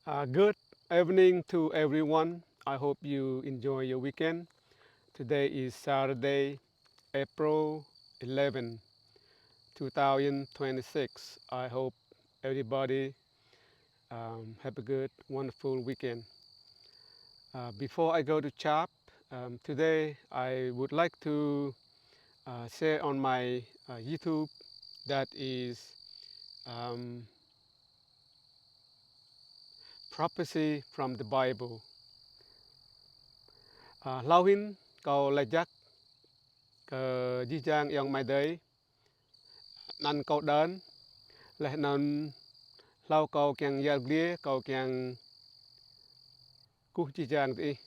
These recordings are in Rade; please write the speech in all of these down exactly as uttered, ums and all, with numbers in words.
Uh, good evening to everyone. I hope you enjoy your weekend. Today is Saturday, April eleven, two thousand twenty-six. I hope everybody um, have a good, wonderful weekend. Uh, before I go to chap, um, today I would like to uh, share on my uh, YouTube, that is um, prophecy from the Bible. Uh, hlâo hĭn kâo lač jăk kơ jih jang ayŏng amai adei, anăn kâo Đơn, leh anăn hlâo kâo čiăng yăl dliê, kâo čiăng kkuh jih jang diih.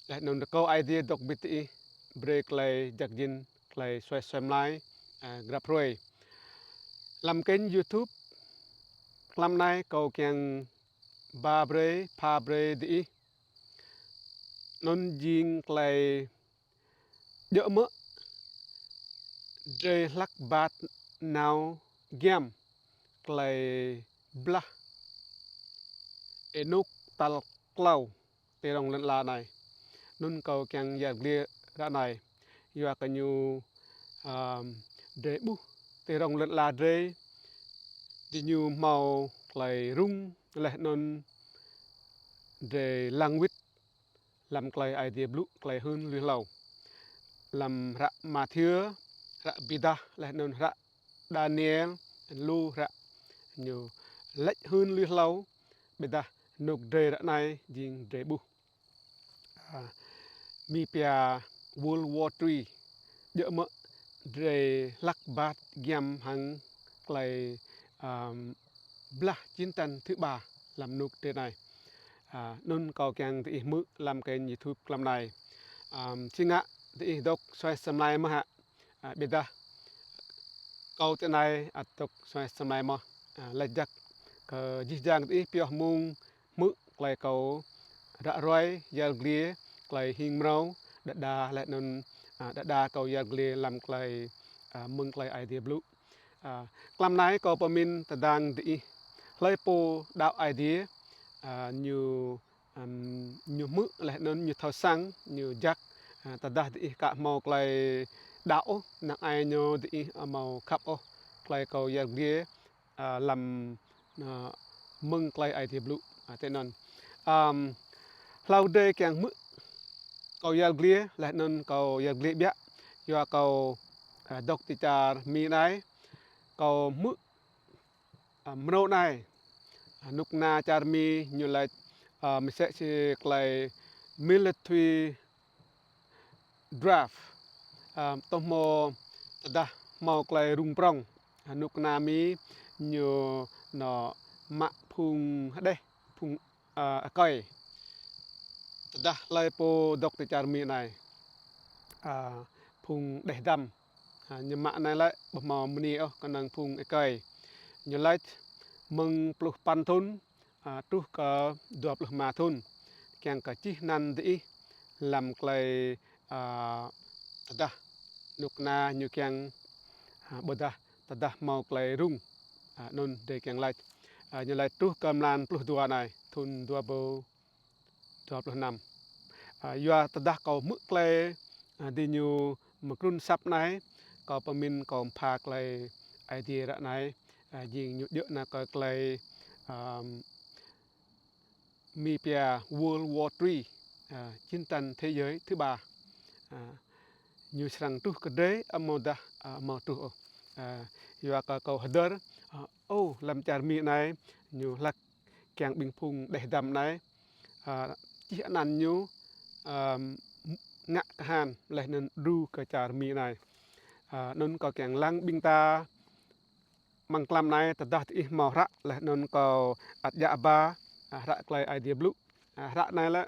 Leh anăn akâo Aê Diê dôk mbĭt diih, brei klei jăk jĭn, klei suaih suaih mlai, ah, grăp hruê. Hlăm kênh YouTube, tlam anei kâo čiăng ba brei, pha brei diih. Anăn jing klei djŏ mơ̆ drei hlăk êbat nao giăm klei blah ênuk tal klâo ti rŏng lăn ala anei. Anăn kâo čiăng yăl dliê ară anei. Yua kơ ñu, um, drei ƀuh ti rŏng lăn ala drei, diñu mâo klei rŭng leh anăn drei lăng wĭt hlăm klei Aê Diê blŭ, klei hưn lui hlâo. Hlăm hră Mathiơ, hră Bi Êdah, leh anăn hră Daniel, lu hră ñu lač hưn lui hlâo, ƀiădah ênuk drei ară anei jing drei ƀuh. Ah, mi pia World War Three, djŏ mơ̆ drei hlăk êbat giăm hăng klei, um, blah chiến tranh thứ ba hlăm ênuk drei anei. Ah, anăn kâo čiăng diih hmư̆ hlăm kênh YouTube tlam anei. Um, si ngă diih dôk suaih suaih mlai mơh hă? Ah, ƀiădah kâo ti anei ăt dôk suaih suaih mlai mơh. Ah, lač jăk kơ jih jang diih pioh mông hmư̆ klei kâo ră ruai yăl dliê, klei hing mrâo, đa đa leh anăn, ah, đa đa kâo yăl dliê hlăm klei, ah, mơ̆ng klei Aê Diê blŭ. Ah, tlam anei kâo pơmĭn tơdang diih, hlei pô đăo Aê Diê, ah, ñu, um, ñu hmư̆ leh anăn ñu thâo săng, ñu jăk, ah, tơdah diih ka mâo klei đăo ôh, năng ai ñu diih amâo khăp ôh klei kâo yăl dliê, ah, hlăm, ah, mơ̆ng klei Aê Diê blŭ, ah, ti anăn. Um, hlâo drei čiăng hmư̆ kâo yăl dliê, leh anăn kâo yăl dliê ƀiă, yua kâo, ah, dôk ti čar Mi anei, kâo hmư̆, ah, mrâo anei, ah, knŭk kna čar Mi ñu lač, ah, msĕ si klei military draft, ah, tơ hmô tơdah mâo klei rŭng prŏng, ah, knŭk kna Mi ñu nao mă phung hđeh, phung, ah, akơi. Tơdah hlei pô dôk ti čar Mi anei, ah, phung hđeh dăm, ah, ñu mă anei lĕ ƀu mâo mniê ôh, knŏng phung akơi. Ñu lač mơ̆ng pluh păn thŭn, ah, truh kơ dua pluh êma thŭn. Čiăng kơ čih anăn diih hlăm klei, ah, tơdah knŭk kna ñu čiăng, ah, ƀiădah tơdah mâo klei rŭng, ah, anăn drei čiăng lač. Ah, ñu lač truh kơ mlan pluh dua anei, thŭn dua êbâo dua pluh năm. Ah, yua tơdah kâo hmư̆ klei, ah, diñu mkrŭn asăp anei, kâo pơmĭn kâo pha klei Aê Diê ară anei, ah, jing ñu djŏ nao kơ klei, um, mi pia World War Three, ah, chiến tranh thế giới thứ ba. Ah, ñu srăng truh kơ drei amâodah, ah, amâo truh ôh. Ah, yua kơ kâo hdơr, ah, ơ, hlăm čar Mi anei, ñu hlăk čiăng ƀĭng phung hđeh dăm anei, ah, čih anăn ñu, ah, ngă kahan leh anăn đru kơ čar Mi anei. Ah, anăn kâo čiăng lăng ƀĭng ta mơ̆ng tlam anei tơdah diih mâo hră leh anăn kâo ăt djă ba, ah, hră klei Aê Diê blŭ. Ah, hră anei lĕ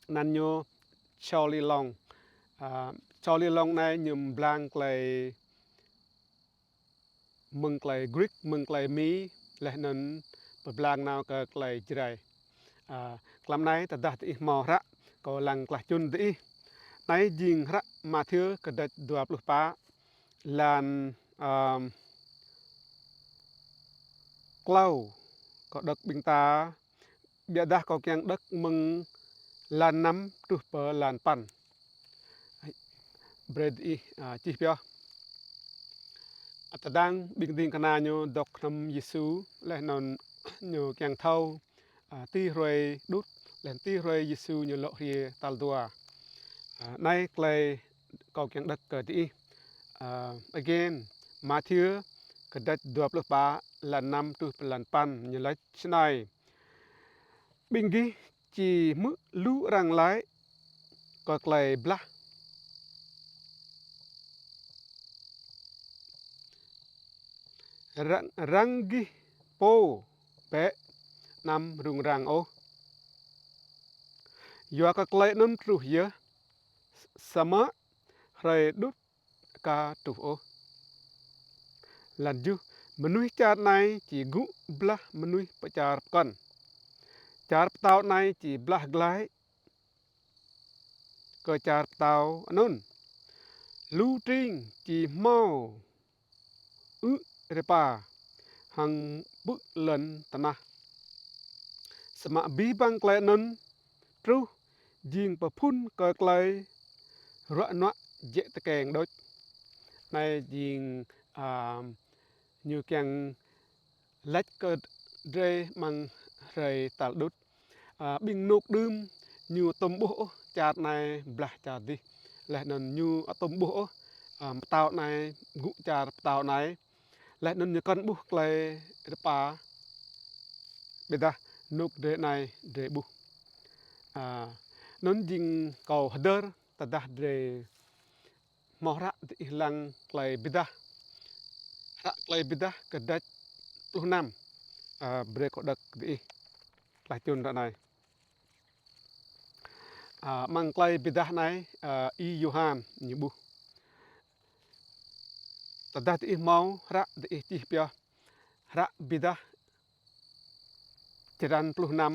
anăn ñu Charlie Long. Ah, Charlie Long anei ñu mblang klei mơ̆ng klei Greek, mơ̆ng klei Mi, leh anăn pơblang nao kơ klei Jrai. Ah, tlam anei tơdah diih mâo hră, kâo lăng klah čŭn diih. Anei jing hră Mathiơ kdrêč dua pluh pă, êlan, um, klâo kâo đŏk ƀĭng ta, ƀiădah kâo čiăng đŏk mơ̆ng lan năm truh pơ lan păn. Brei diih, a, čih pioh. A, tơdang ƀĭng dĭng kna ñu dôk hlăm Yêsu, leh anăn ñu čiăng thâo, a, ti hruê đŭt, leh anăn ti hruê Yêsu ñu lŏ hriê tal dua. A, anei klei kâo čiăng đŏk kơ diih. A, again, Mathiơ, kdrêč dua pluh pă, lan năm truh pơ lan păn, ñu lač snei: Ƀĭng gih či hmư̆ lu arăng lač kơ klei blah. Arăng, arăng gih pô bĕ, anăm rŭng răng ôh. Yua kơ klei anăn truh yơh, samơ̆ hruê đŭt ka truh ôh. Lan kjuh, mnuih čar anei či gŭ blah mnuih pơ čar pơkŏn. Čar pơtao anei či blah glaĭ kơ čar pơtao anăn. Lu tring či hmâo ư̆ rơpa hŏng pư̆ lăn tnah. Samơ̆ abih bang klei anăn truh jing pơphŭn kơ klei ruă nuă jĕ tơkeng đuč. Anei jing, a, ñu čiăng lač kơ drei mơ̆ng hruê tal đŭt. A, ƀĭng anôk đưm ñu atŭm ƀuh ôh čar anei blah čar dih. Leh anăn ñu atŭm ƀuh ôh, a, pơtao anei gŭ čar pơtao anei. Leh anăn ñu kăn ƀuh klei rơpa. Ƀiădah anôk drei anei drei ƀuh. A, anăn jing kâo hdơr tơdah drei hmâo hră diih lăng klei bi êdah. Hră klei bi êdah kdrêč pluh năm. A, brei kâo đŏk diih. Tlah čŭn ară anei. A, mơ̆ng klei bi êdah anei, a, Y-Yôhan ñu ƀuh. Tơdah diih hmâo hră diih čih pioh. Hră bi êdah črăn pluh năm,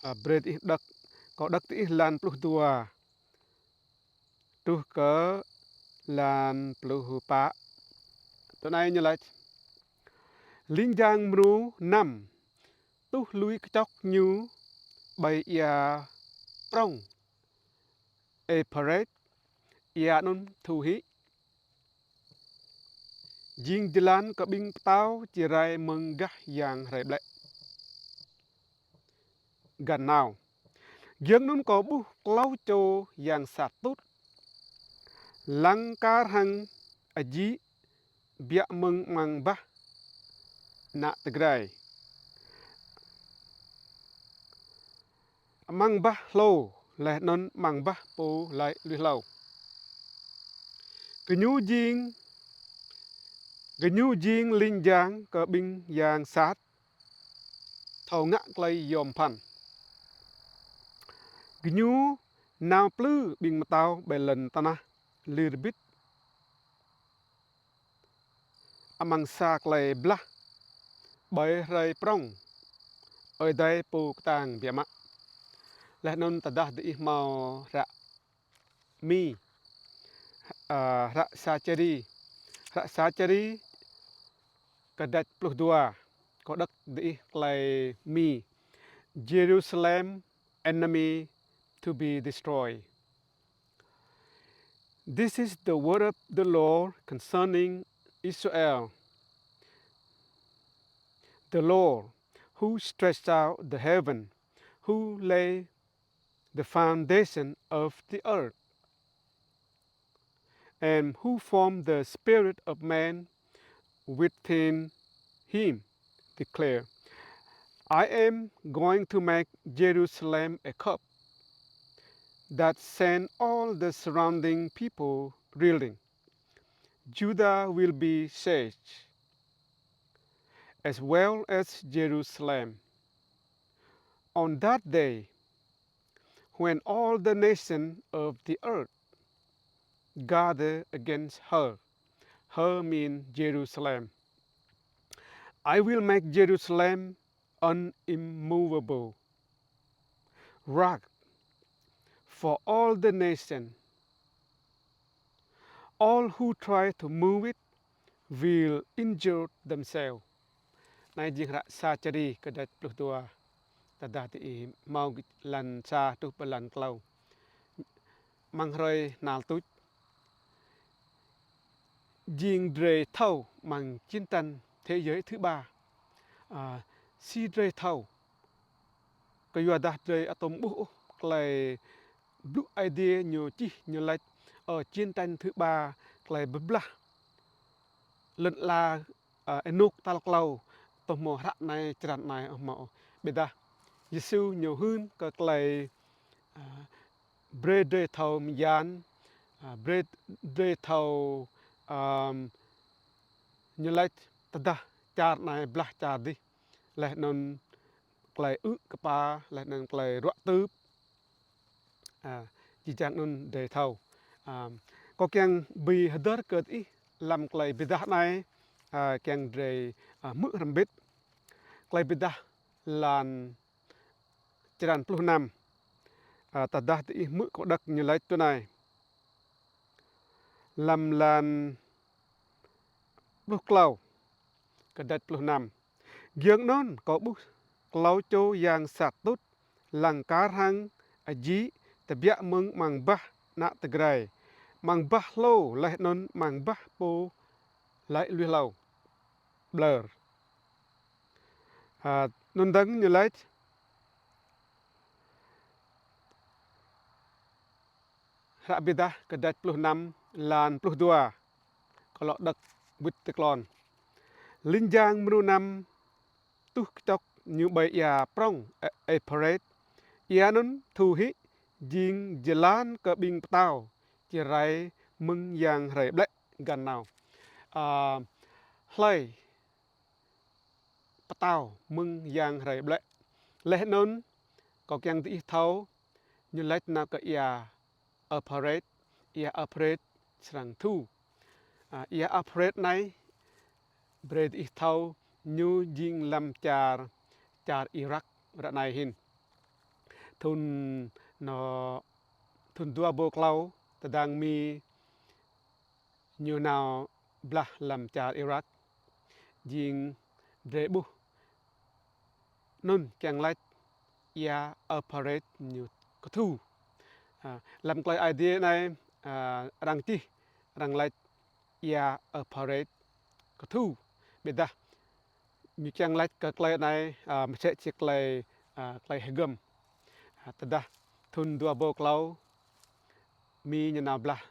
a, brei diih đŏk, kâo đŏk diih lan pluh dua truh kơ lan pluh pă. Tơ anei ñu lač: Linh jang mrô năm tuh lui kčok ñu ƀơi ia prŏng Êphrat, ia anăn thu hĭ. Jing jơlan kơ ƀĭng pơtao či rai mơ̆ng gah yang hruê ƀlĕ. Găn nao. Giăng anăn kâo ƀuh klâo čô yang sat tŭt, lăng kar hŏng ajĭ biă mơ̆ng amăng bah ană tơgrai, amăng bah hlô leh anăn amăng bah pô lač lui hlâo. Gơñu jing, gơñu jing linh jang kơ ƀĭng yang sat thâo ngă klei yuôm bhăn. Gơñu nao plư ƀĭng pơtao ƀơi lăn tnah lir bĭt amăng sa klei blah ƀơi hruê prŏng Aê Diê pô ktang biă mă. Leh anăn tơdah diih hmâo hră Mi, a, hră Sachari, hră Sachari kdrêč pluh dua, kâo đŏk diih klei Mi: Jerusalem enemy to be destroyed. This is the word of the Lord concerning Israel, the Lord who stretched out the heaven, who laid the foundation of the earth, and who formed the spirit of man within him, declare: I am going to make Jerusalem a cup that send all the surrounding people reeling. Judah will be saved, as well as Jerusalem. On that day, when all the nations of the earth gather against her, her mean Jerusalem, I will make Jerusalem an immovable rock for all the nation. All who try to move it will injure themselves. Anei jing hră Sa Čari kdrêč pluh dua. Tơdah diih mâo lăn sa truh pơ lăn klâo. Mơ̆ng hrơi hnal tuč. Jing drei thâo mơ̆ng chiến tranh thế giới thứ ba. A, si drei thâo. Kyuadah drei atŭm ƀuh ôh klei blŭ Aê Diê ñu čih ñu lač, ơ, chiến tranh thứ ba, klei bi blah lăn ala, a, ênuk tal klâo, tơ mâo hră anei, črăn anei, ơ, mâo. Ƀiădah Yêsu ñu hưn kơ klei, a, brei drei thâo mjan, a, brei drei thâo, ăm, ñu lač tơdah čar anei blah čar dih, leh anăn klei ư̆ kpă, leh anăn klei ruă tưp. A, jih jang anăn drei thâo. A, kâo čiăng bi hdơr kơ diih hlăm klei bi êdah anei, a, čiăng drei, a, hmư̆ hrăm mbĭt. Klei bi êdah hlăm črăn pluh năm. A, tơdah diih hmư̆ kâo đŏk ñu lač tui anei. Hlăm hlăm pluh klâo, kdrêč pluh năm. Giŏng anăn kâo ƀuh klâo čô yang sat tŭt, lăng kar hăng ajĭ, tơbiă mơ̆ng amăng bah ană tơgrai, amăng bah hlô leh anăn amăng bah pô hlei lui hlâo. Blơr. A, anăn dơ̆ng ñu lač, hră bi êdah kdrêč pluh năm, hlăm pluh dua. Kâo lŏ đŏk wĭt ti klŏn. Lĭn jang mrô năm tuh kčŏk ñu ƀơi êa prŏng Ê-, Êphrat. Êa anăn thu hĭ jing jơlan kơ ƀing ptao, čơrai mơ̆ng yang hruê ƀlĕ găn nao. A, hlei ptao mơ̆ng yang hruê ƀlĕ. Leh anăn, kâo čiăng diih thâo, ñu lač nao kơ êa Êphrat, êa Êphrat srăng thu. A, êa Êphrat anei, brei diih thâo, ñu jing hlăm čar, čar Irak ară anei hĭn. Thŭn nô, thŭn dua êbâo klâo, tơdang Mi ñu nao blah hlăm čar Irak, jing drei ƀuh anăn čiăng lač êa Êphrat ñu kthu. A, hlăm klei Aê Diê anei, a, arăng čih, arăng lač êa Êphrat kthu. Ƀiădah ñu čiăng lač kơ klei anei, a, msĕ si klei, a, klei hgăm. A, tơdah thŭn dua êbâo klâo, Mi ñu nao blah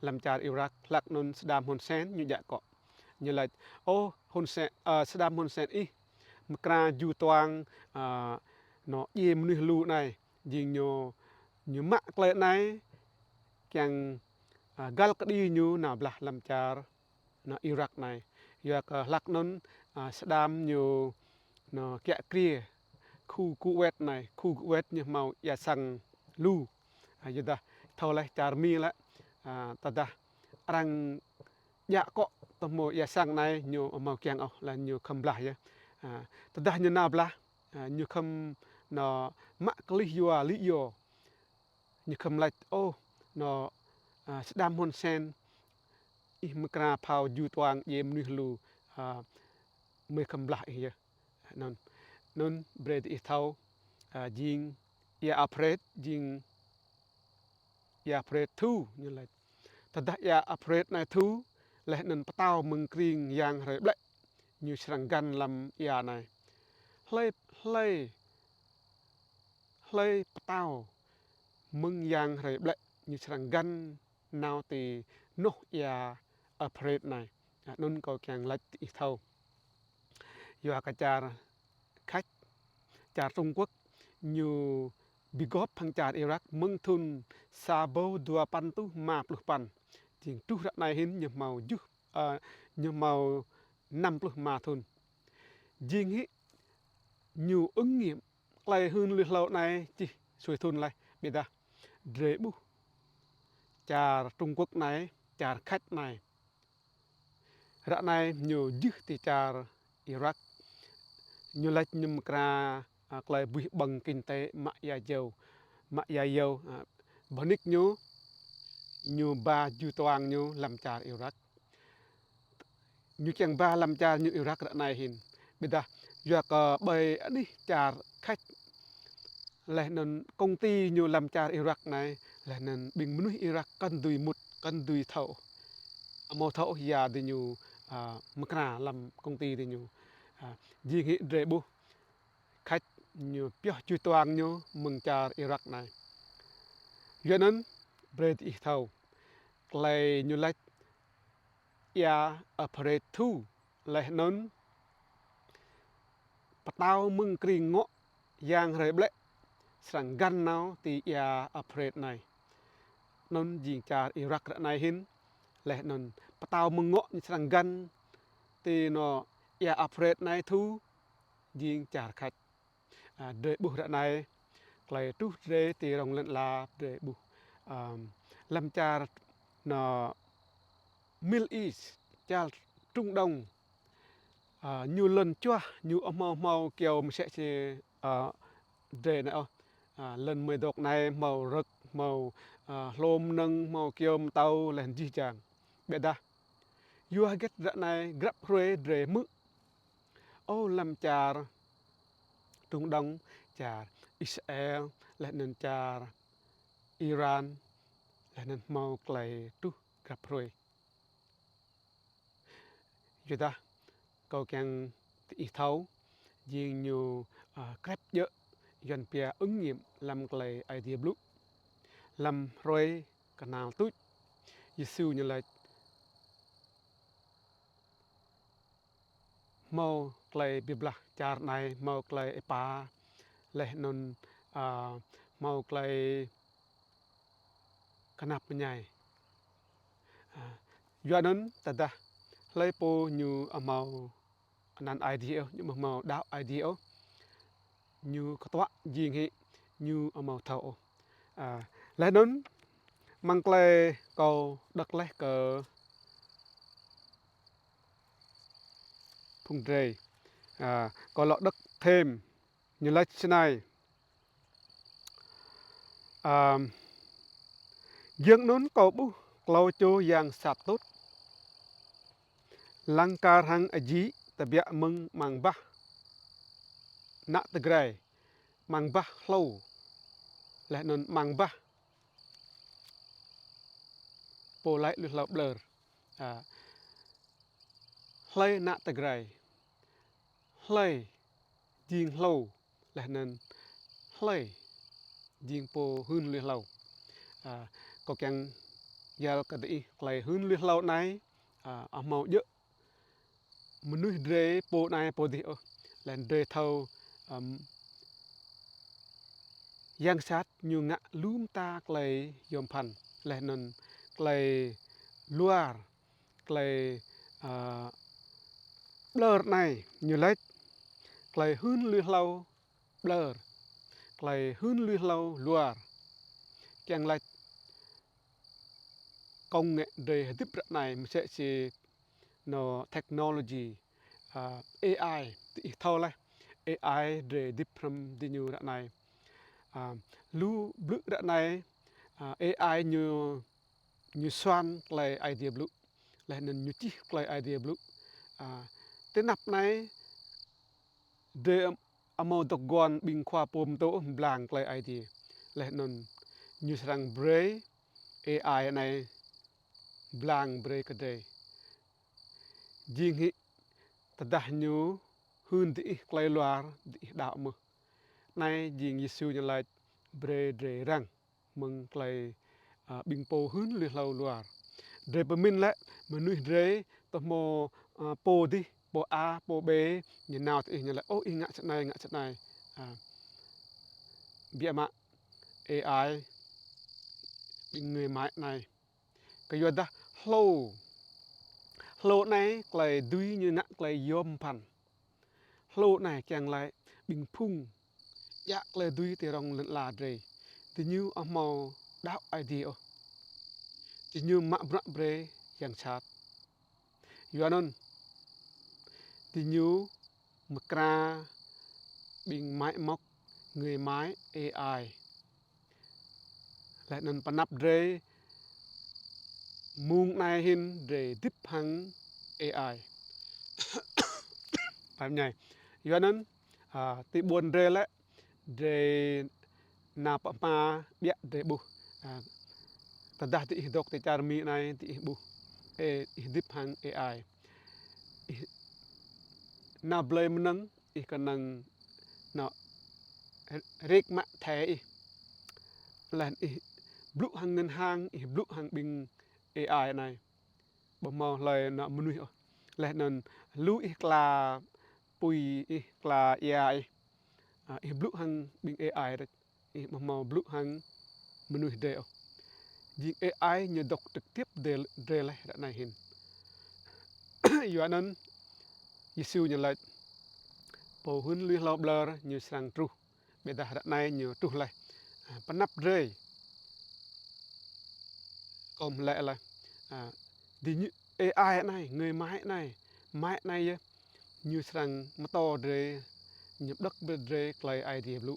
hlăm čar Irak, hlăk anăn Saddam Hussein ñu djă kŏ. Ñu lač, ô, Hun Sen, a, Saddam Hussein ih, mkra ju tuang, a, nô djiê mnuih lu anei, jing ñu, ñu mă klei anei, čiăng, a, găl kđi ñu nao blah hlăm čar nô Irak anei. Yua kơ hlăk anăn, a, Saddam ñu nô kiă kriê khu Kuwait anei, khu Kuwait ñu mâo êa săng lu. A, yua dah thâo leh čar Mi lĕ, a, tơdah arăng djă kŏ tơ mâo êa săng anei ñu amâo čiăng ôh leh ñu khăm blah yơh. A, tơdah ñu nao blah, a, ñu khăm nô mă klih yua lĭ yô. Ñu khăm lač, ô, nô, a, Saddam Hussein, ih mkra phao ju tuang djiê mnuih lu, a, mei khăm blah ih yơh. Anăn, anăn brei diih thâo, a, jing êa Êphrat, jing êa Êphrat thu, ñu lač. Tơdah êa Êphrat anei thu, leh anăn ptao mơ̆ng krĭng yang hruê ƀlĕ, ñu srăng găn hlăm êa anei. Hlei, hlei, hlei ptao mơ̆ng yang hruê ƀlĕ ñu srăng găn nao ti noh êa Êphrat anei. A, anăn kâo čiăng lač diih thâo. Yua kơ čar Khač, čar Trung Quốc, ñu bi gŏp hŏng čar Irak mơ̆ng thŭn sa êbâo dua păn êtuh êma pluh păn. Jing truh ară anei hĭn ñu mâo juh, a, ñu mâo năm pluh êma thŭn. Jing hĭ ñu ứng nghiệm klei hưn lui hlâo anei čih sui thŭn leh, ƀiădah drei ƀuh čar Trung Quốc anei, čar Khač anei. Ară anei ñu jưh ti čar Irak. Ñu lač ñu mkra, a, klei buih ƀơ̆ng kinh tế mă êa jâo, mă êa jâo, a, boh nik ñu, ñu ba ju tuang ñu hlăm čar Irak. Ñu čiăng ba hlăm čar ñu Irak ară anei hĭn. Ƀiădah yua kơ ƀai anih čar Khač, leh anăn công ty ñu hlăm čar Iraq anei, leh anăn ƀing mnuih Iraq kăn dưi mŭt, kăn dưi thâo. Amâo thâo ya diñu, a, mkra hlăm công ty diñu. A, jing hĕ drei ƀuh Khač ñu pioh čuê tuang ñu mơ̆ng čar Iraq anei. Yua anăn brei diih thâo klei ñu lač ia Apret thu, leh anăn ptao mơ̆ng krĭng ngŏ yang hruê ƀlĕ srăng găn nao ti ia Apret anei. Anăn jing čar Iraq ară anei hĭn, leh anăn ptao mơ̆ng ngŏ ñu srăng găn ti anôk ia Apret anei thu jing čar Khač. A, drei ƀuh ară anei, klei truh drei ti rŏng lăn ala drei ƀuh, a, hlăm čar anôk Middle East, čar Trung Đông, a, ñu lăn čuah, ñu amâo mâo kyâo msĕ si, a, drei anei ôh. A, lăn mei dôk anei mâo rơ̆k, mâo, a, hlô mnơ̆ng, mâo kyâo mtâo, leh anăn jih jang. Ƀiădah yua hgĕt ară anei grăp hruê drei hmư̆, ô, hlăm čar Trung Đông, čar Israel, leh anăn čar Iran, leh anăn mâo klei truh grăp hruê. Yuadah kâo čiăng diih thâo, jing ñu, a, krăp djŏ Yuăn pia ứng nghiệm hlăm klei Aê Diê blŭ. Hlăm hruê knhal tuč, Yêsu ñu lač, mâo klei bi blah čar anei, mâo klei êpa, leh anăn, a, mâo klei knap mñai. A, yua anăn tơdah hlei pô ñu amâo anăn Aê Diê ôh, ñu amâo mâo đăo Aê Diê ôh, ñu ktuă jing hĕ ñu amâo thâo ôh. A, leh anăn mơ̆ng klei kâo đŏk leh kơ phung drei, a, kâo lŏ đŏk thêm ñu lač snei. Ăm, giăng anăn kâo ƀuh klâo čô yang sat tŭt lăng kar hŏng ajĭ tơbiă mơ̆ng mang bah ană tơgrai, mang bah hlâo, leh anăn mang bah pô lač lui hlâo ƀlơr. A, hlei ană tơgrai, hlei jing hlâo, leh anăn hlei jing pô hưn lui hlâo. A, kâo čiăng yăl kơ diih klei hưn lui hlâo anei, a, amâo djŏ mnuih drei pô anei pô dih ôh, leh anăn drei thâo, ăm, yang sat ñu ngă lu mta klei yuôm bhăn, leh anăn klei luar, klei, a, ƀlơr anei ñu lač, klei hưn lui hlâo ƀlơr, klei hưn lui hlâo luar. Čiăng lač công nghệ drei hdĭp ară anei msĕ si anôk technology, a, AI, diih thâo leh, AI drei hdĭp hrăm diñu ară anei. A, lu blư̆ ară anei, a, AI ñu, ñu suan klei Aê Diê blŭ, leh anăn ñu čih klei Aê Diê blŭ. A, ti anăp anei, drei amâo dôk guăn ƀĭng khua pô mtô mblang klei Aê Diê. Leh anăn ñu srăng brei AI anei mblang brei kơ drei. Jing hĕ tơdah ñu hưn diih klei luar, diih đăo mơh. Anei jing Yêsu ñu lač brei drei răng mơ̆ng klei, a, ƀĭng pô hưn lui hlâo luar. Drei pơmĭn lĕ mnuih drei tơ hmô, a, pô dih, pô A, pô B, ñu nao diih ñu lač, ô, ih ngă snei, ngă snei. A, biă mă AI, ƀĭng người máy anei. Kyuadah hlô, hlô anei klei dưi ñu ngă klei yuôm bhăn. Hlô anei čiăng lač ƀĭng phung djă klei dưi ti rŏng lăn ala drei. Diñu amâo đăo Aê Diê ôh. Diñu mă bruă brei yang sat. Yua anăn diñu mkra ƀĭng máy móc, người máy AI. Leh anăn pnăp drei mơ̆ng anei hĭn drei hdĭp hŏng AI. Mñai. Yua anăn, a, ti ƀuôn drei lĕ, drei nao pơ hma ƀiă drei ƀuh. A, tơdah diih dôk ti čar Mi anei diih ƀuh. Ê, ih hdĭp hăng A I. Ih nao blei mnơ̆ng, ih knŏng nao rêk mă thẻ ih. Leh ih blŭ hăng ngân hàng, ih blŭ hăng ƀing A I anei. Ƀu mâo hlei nao mnuih ôh. Leh anăn lu ih kla pui ih, kla ia ih. A, ih blŭ hăng ƀing A I rơ̆k. Ih ƀu mâo blŭ hăng mnuih drei ôh. Jing A I ñu dôk trực tiếp drei, drei leh ară anei hĭn. Yua anăn Yêsu ñu lač, pô hưn lui hlâo ƀlơr ñu srăng truh. Ƀiădah ară anei ñu truh leh. A, pnăp drei. Kâo mlĕ leh. A, diñu A I anei, người máy anei, máy anei yơh. Ñu srăng mtô drei, ñu pdăk brei drei klei Aê Diê blŭ.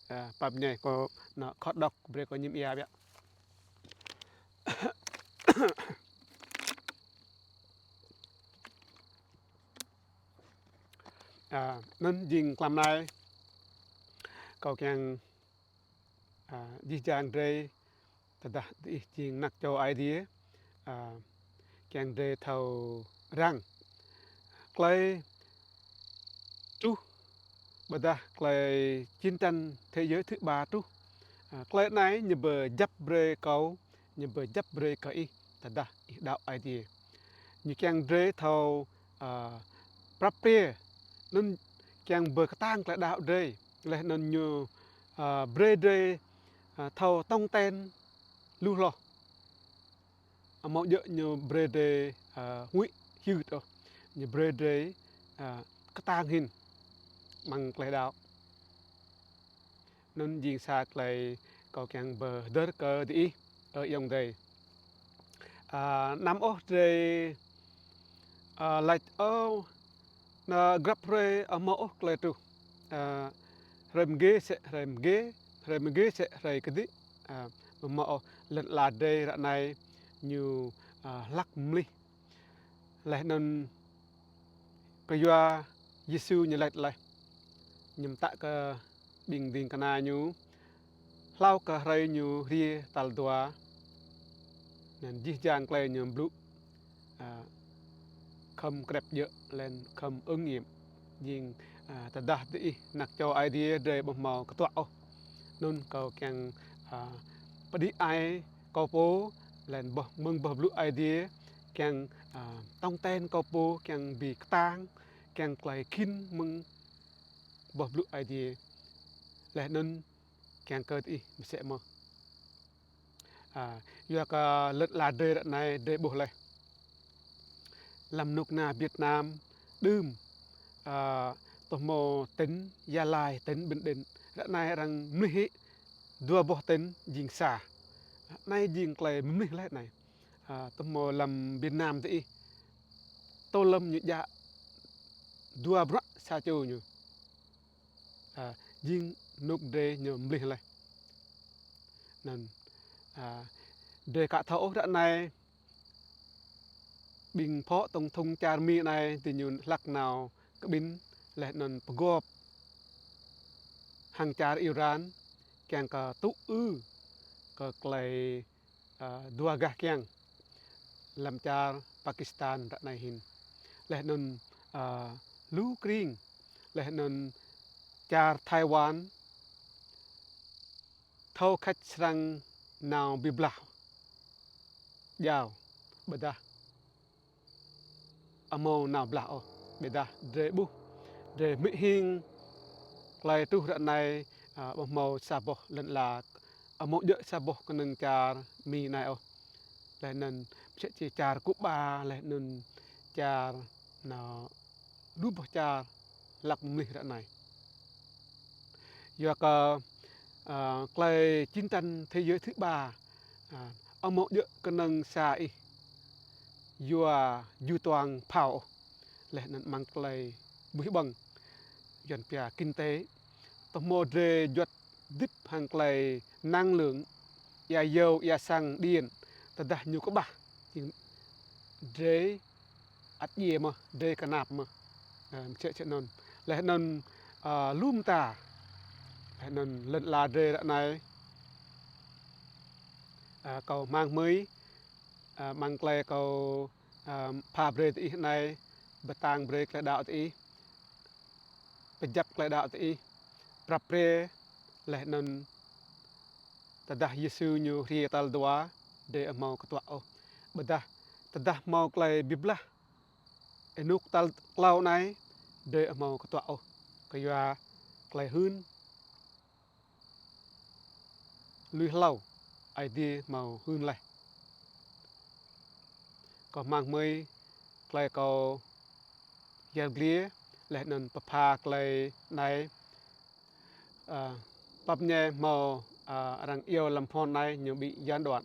A, pap ñai kâo nao khŏt đŏk brei kâo ñim ia ƀiă. A, anăn jing klăm anei kâo čiăng, a, jih jang drei tơdah diih jing anak čô Aê Diê, a, čiăng drei thâo răng. Klei truh, ƀiădah klei chiến tranh thế giới thứ ba truh. A, klei anei ñu bi jăp brei kâo, ñu bi jăp brei kơ ih, tơdah ih đăo Aê Diê. Ñu čiăng drei thâo, a, prăp pia, anăn čiăng bi ktang klei đăo drei, leh anăn ñu, a, brei drei, a, thâo tŏng ten lu hloh. Amâo djŏ ñu brei drei, a, huĭ hyưt ôh. Ñu brei drei, a, ktang hĭn mơ̆ng klei đăo. Anăn jing sa klei kâo čiăng bi hdơr kơ diih, ơ ayŏng adei. A, anăm ôh drei, a, lač, ơ, nao grăp hruê amâo ôh klei truh. A, hruê mgê sĕ hruê mgê, hruê mgê sĕ hruê kdĭ. A, amâo ôh, lăn ala drei ară anei ñu, a, hlăk mlih. Leh anăn kyua Yêsu ñu lač leh. Ñu mtă kơ ƀing dĭng kna ñu, hlâo kơ hruê ñu hriê tal dua, anăn jih jang klei ñu blŭ, a, khăm krĕp djŏ leh anăn khăm ứng nghiệm. Jing, a, tơdah diih anak čô Aê Diê drei ƀu mâo ktuă ôh. Anăn kâo čiăng, a, pđĭ ai kâo pô, leh anăn boh, mơ̆ng boh blŭ Aê Diê, čiăng, a, tŏng ten kâo pô, čiăng bi ktang, čiăng klei khĭn mơ̆ng boh blŭ Aê Diê. Leh anăn čiăng kơ diih msĕ mơh. A, yua kơ lăn ala drei ară anei drei ƀuh leh. Hlăm knŭk kna Việt Nam đưm, a, tơ hmô tỉnh Gia Lai, tỉnh Bình Định. Ară anei arăng mlih hĕ dua boh tỉnh jing sa. Anei jing klei mlih leh anei. A, tơ hmô hlăm Việt Nam diih. Tô Lâm ñu djă dua bruă sa čô ñu. A, jing knŭk drei ñu mlih leh. Anăn, a, drei ka thâo ôh ară anei ƀing phó tổng thống čar Mi anei diñu hlăk nao kƀĭn leh anăn pơgop hăng čar Iran čiăng kơ tŭ ư kơ klei, a, dua gah kiăng hlăm čar Pakistan ară anei hĭn. Leh anăn, a, lu krĭng, leh anăn čar Taiwan, thâo khač srăng nao bi blah. Jao, ƀiădah amâo nao blah ôh, ƀiădah drei ƀuh, drei hmư̆ hing klei truh ară anei, a, ƀu mâo sa boh lăn ala, amâo djŏ sa boh knŏng čar Mi anei ôh. Leh anăn msĕ si čar Cuba, leh anăn čar nao lu boh čar hlăk mlih ară anei. Yua kơ, a, klei chiến tranh thế giới thứ ba, a, amâo djŏ knŏng sa ih yua ju tuang phao ôh, leh anăn mơ̆ng klei buih ƀơ̆ng, yuăn pia kinh tế. Tơ hmô drei juăt hdĭp hăng klei năng lượng, ia yâo, ia sang, điện, tơdah ñu kƀah, jing drei ăt djiê mơh, drei knap mơh. Ơ, msĕ msĕ anăn. Leh anăn, ơ, lu mta. Leh anăn lăn ala drei ară anei. Ơ, kâo hmăng hmưi, ơ, mơ̆ng klei kâo, ơ, pha brei diih anei, bi tăng brei klei đăo diih, bi jăk klei đăo diih, prăp pre, leh anăn tơdah Yêsu ñu hriê tal dua, drei amâo ktuă ôh. Ƀiădah tơdah mâo klei bi blah ênuk tal tlâo anei, drei amâo ktuă ôh. Kyua klei hưn lui hlâo, Aê Diê mâo hưn leh. Kâo hmăng hmưi klei kâo yăl dliê, leh anăn pha klei anei, ơ, pap mñai mâo, ơ, arăng iêu hlăm phôn anei ñu bị gián đoạn.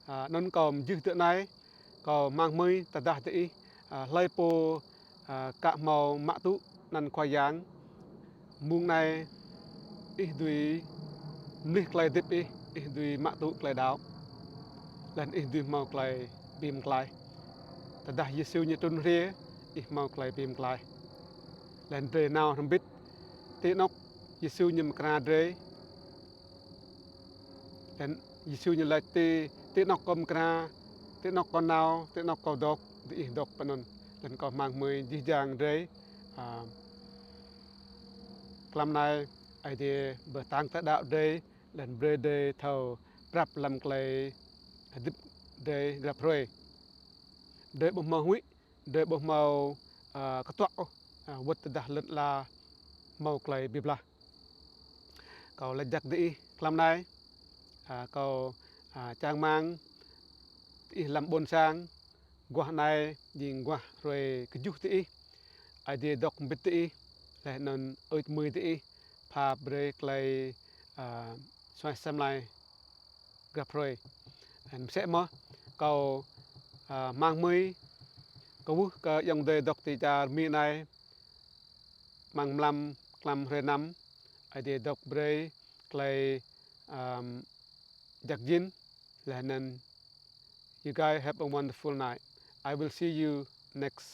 Ơ, anăn kâo mjưh dơ̆ng anei, kâo hmăng hmưi tơdah diih, ơ, hlei pô, ơ, ka mâo mă tŭ anăn Khua Yang, mông anei ih dưi mlih klei hdĭp ih, ih dưi mă tŭ klei đăo, leh anăn ih dưi mâo klei bi mtlaih. Tơdah Yêsu ñu trŭn hriê, ih mâo klei bi mtlaih. Leh anăn drei nao hrăm mbĭt, ti anôk Yêsu ñu mkra drei. Leh anăn Yêsu ñu lač ti, ti anôk kâo mkra, ti anôk kâo nao, ti anôk kâo dôk, diih dôk pơ anăn. Leh anăn kâo hmăng hmưi jih jang drei, ơ, hlăm anei Aê Diê bi tăng klei đăo drei, leh anăn brei drei thâo prăp hlăm klei hdĭp drei grăp hruê. Drei ƀuh mâo huĭ, drei ƀuh mâo, ơ, ktuă ôh, ơ, wăt tơdah lăn ala mâo klei bi blah. Kâo lač jăk diih hlăm anei, ơ, kâo, ơ, čang hmăng diih hlăm ƀuôn sang, aguah anei jing aguah hruê kjuh diih, Aê Diê dôk mbĭt diih, leh anăn ŭč mui diih, pha brei klei, ơ, suaih asei mlei grăp hruê. Leh anăn msĕ mơh, kâo, ơ, hmăng hmưi, kwưh kơ ayŏng adei dôk ti čar Mi anei, mơ̆ng mlam hlăm hruê năm, Aê Diê dôk brei klei, ơ, jăk jĭn, leh anăn you guys have a wonderful night. I will see you next